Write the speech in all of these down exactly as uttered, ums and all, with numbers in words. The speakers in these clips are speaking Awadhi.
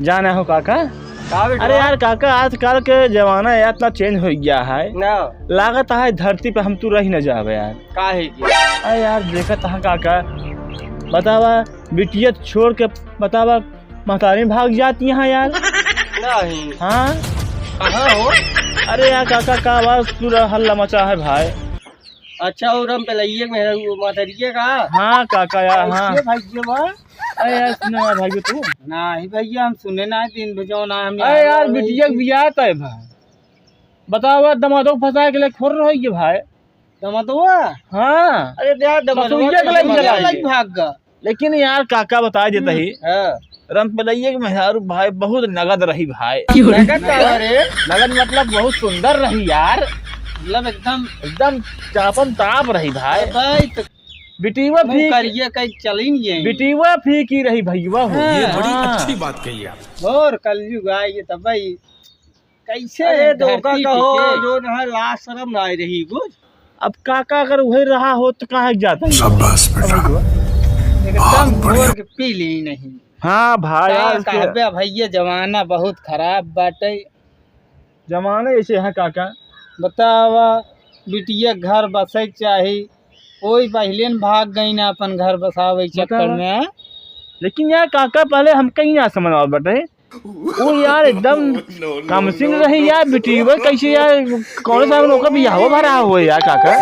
जाना हो काका? का बेटवा? अरे यार काका, आजकल के जमाना यार इतना change होइ गया है। ना। लागत है धरती पे हम तू रहि न जाबे यार। काहे के? अरे यार देखत है काका, बतावा बिटिया छोड़ के, बतावा महतारी भाग जाती हैं यार। नहीं। हाँ? कहाँ हो? अरे यार काका का आवाज पूरा हल्ला मचा है भाई। अच्छा, वो रमपेलैया में है, वो महतरिया का? हाँ काका यार, हाँ। कैसे भैया बा? अरे यार, सुनो यार भाई तू। नहीं भैया, हम सुने ना, दिन भजो ना हम अरे यार, बिटिया के बियाह तय भाई। बतावा, दमादो फंसा के ले खोर रही है भाई। दमादवा? हाँ। अरे यार, दमादवा बसुइया के तो लग चला भाग गया। लेकिन यार, काका बताइ देत ही। हाँ। रमपेलैया के मेहरारू भाई बहुत नगद रही भाई। क्यों रे? नगद का रे? नगद मतलब बहुत सुंदर रही यार। मतलब एकदम एकदम चापन ताप रही भाई। भाई तो बिटिया मुंह फीकी करिए कहीं चली नहीं है। बिटिया फीकी रही भैया हो। हाँ। ये बड़ी हाँ। अच्छी बात कही आप। घोर कलयुग आ ये तो भाई। कैसे अरे धरती धोखा पे कहो, के? जो ना लाज शरम ना आए रही कुछ। अब काका अगर वही रहा हो तो कहाँ जाता है? शाबाश बेटा। एकदम बहुत बढ़िया। घोर के पी ली नहीं। हाँ भाई, का आज के कहबे भैया, जमाना बहुत खराब बाटे। जमाना ऐसे है काका। बतावा, बिटिया घर बसे के चाही, कोई पहिले न भाग गई ना अपन घर बसावे के चक्कर बतावा। में। लेकिन यार काका, पहले हम कहीं ना समझ आवत बाटे। वो यार एकदम कमसिन रही यार, बिटिया कैसे यार, कौन सा ओकर बियाह भरा हो यार काका?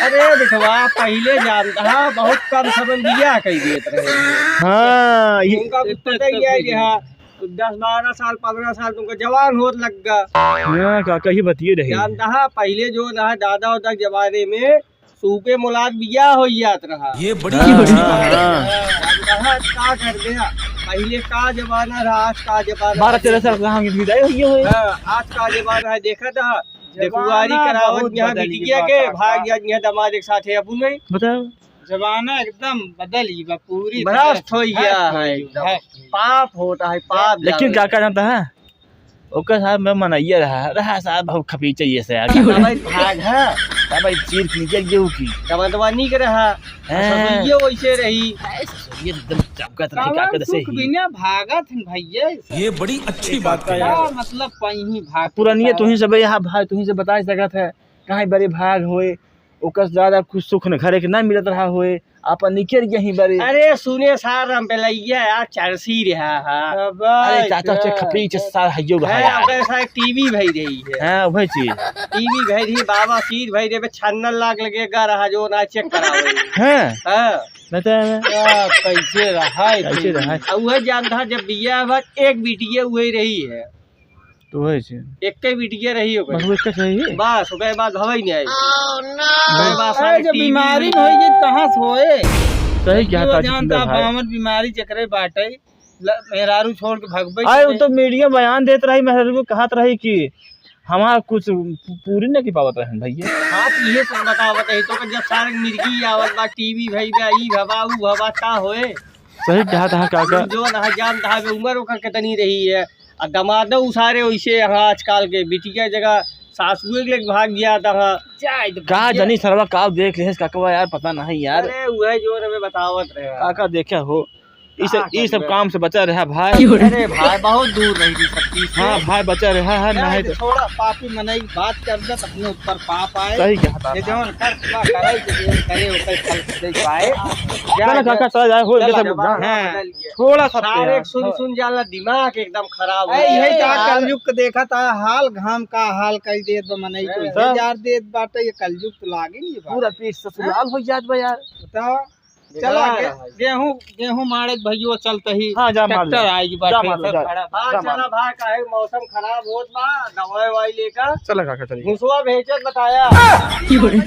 अरे बिटवा, पहिले जानता हा, बहुत कम समय में बियाह कई देत रहे। हाँ, ये उनका कुछ पता ही है कि हाँ, दस बारह साल, पन्द्रह साल तुमका जवान होत लग गा। हाँ काका, ये बतिये रही। जानता हा, पहिले जो रहा दादा उदा के जमाने में सूपे मुलाद बियाह हो जात रहा। ये बड़ी हाँ, अच्छी हाँ, बात है। हाँ। जानता हा, का कर दे हा? पहिले का जमाना रहा, आज का जमाना बारह है। तेरह साल का हम विदाई हुई है। हाँ, आज का जमाना है, देखा था। देखुआरी जमाना करावत बहुत यहाँ बदल बिटिया गया के, काका। भाग जात यहाँ दामाद एक साथ है, अब नहीं। बताओ। जमाना एकदम बदल गई बा, पूरी भ्रष्ट तरह से होइ गया भ्रष्ट है होइ गई, एकदम। भ्रष्ट होइ गई। पाप होता है, पाप लेकिन जावे। काका जानता है, ओकर साथ में मनैया रहा, रहा साहब बहुत खपीचा ये से यार। क्यों रे? तब भाग है। तब भाई चीर के निकल गए की। तब तो नीक रहा। हैं। ससुरिये वैसे रही। अरे ससुरिये एकदम चमकत रही, काका साला काका सुख से ही। बिना भागत हन भैया। ये बड़ी अच्छी बात कही। का मतलब कहीं भाग पुरानिये का। तुहीं सब यहाँ भाई, तुहीं से बताइ सकत है, कहीं बड़े भाग होए, ओकर से ज्यादा कुछ सुख न घरे के ना मिलत रहा होए, आपन निकल यहीं बरे। अरे सुने सार, रमपेलैया यार चरसी रहा हा। अरे चाचा, चे खपरी चे सार हइयो है, भाई। ओकर सार टीवी भई रही है। हाँ, वही चीज। टीवी भई रही, बाबा सीर भई रहे, छन्नल लाग लगे गा रहा जो ना चेक करावे। हाँ। हाँ। बता ना। आ, कैसे रहा है कैसे तू? रहा है? आ, वह जानता जब बिया बा, एक बिटिया वही रही है। तो वही से। एक्के बिटिया रही ओकरे। बस वो एक्के से ही? बस, ओकरे बाद हवा ही नहीं आई। ओकरे बाद अरे, सारे जब टीवी बीमारी में होई गई, तो कहाँ से होए? सही कहा वो था जानता जितेंद्र भाई। बावन बीमारी जकरे बाटे, ल-, मेहरारू छोड़ के भगबे अरे, वो करे। तो मीडिया बयान देत रही, मेहरारू को कहत रही कि हमार कुछ पू-, पूरी नहीं की पावत रहन भैया। हाँ, तो ये सब बतावत है, तो जब सारे मिर्गी आवत बा, टीवी भई बा, ई भवा, ऊ भवा, का होए? सही कहा था काका। जो रहा जानता है, उम्र ओकर कितनी रही है। आ दमादो उ सारे वैसे यहाँ आजकल के बिटिया जगह सासुए के लेके भाग गया था। हाँ। जाए तो का भैया। जनी सरवा का देख लेस काका यार, पता नहीं यार। अरे वह जो रहे बतावत रहे। काका देखे हो, ई सब, का ई सब करबे? काम से बचा रहा भाई। अरे भाई बहुत दूर रही थी सब चीज से। हाँ भाई बचा रहा है, जाए नहीं तो तो। छोड़ा, पापी मनई बात कर दे, अपने ऊपर पाप आए। सही कहा था। ये जौन कर, करे, करे, ओकर फल दे पाए। चला काका, चला जाए, हो गया सब। हाँ। थोड़ा सा सारे तेरा। सुन सुन जाला, दिमाग एकदम खराब हो अरे, यही गया। का कलयुग के देखा था, हाल घाम का हाल कई देत बा मनई को, हैं? इहे जार देत बाटे, ये कलयुग तो लागे नहीं बा। पूरा पीठ ससुराल हो जात बा यार। बताओ। चला, बेकार गे-, है। गेहूं, गेहूं मारे भैया चलते ही हाँ, जा मार ले। ट्रैक्टर आएगी बा, जा मार ले, ट्रैक्टर जा। खड़ा बा। हाँ, जा मार चला ले। भाई, काहे मौसम खराब होत बा, दवाई ववाई लेकर। चला काका, चलिए। घुसवा भेजत बताया। हाँ, ठीक है।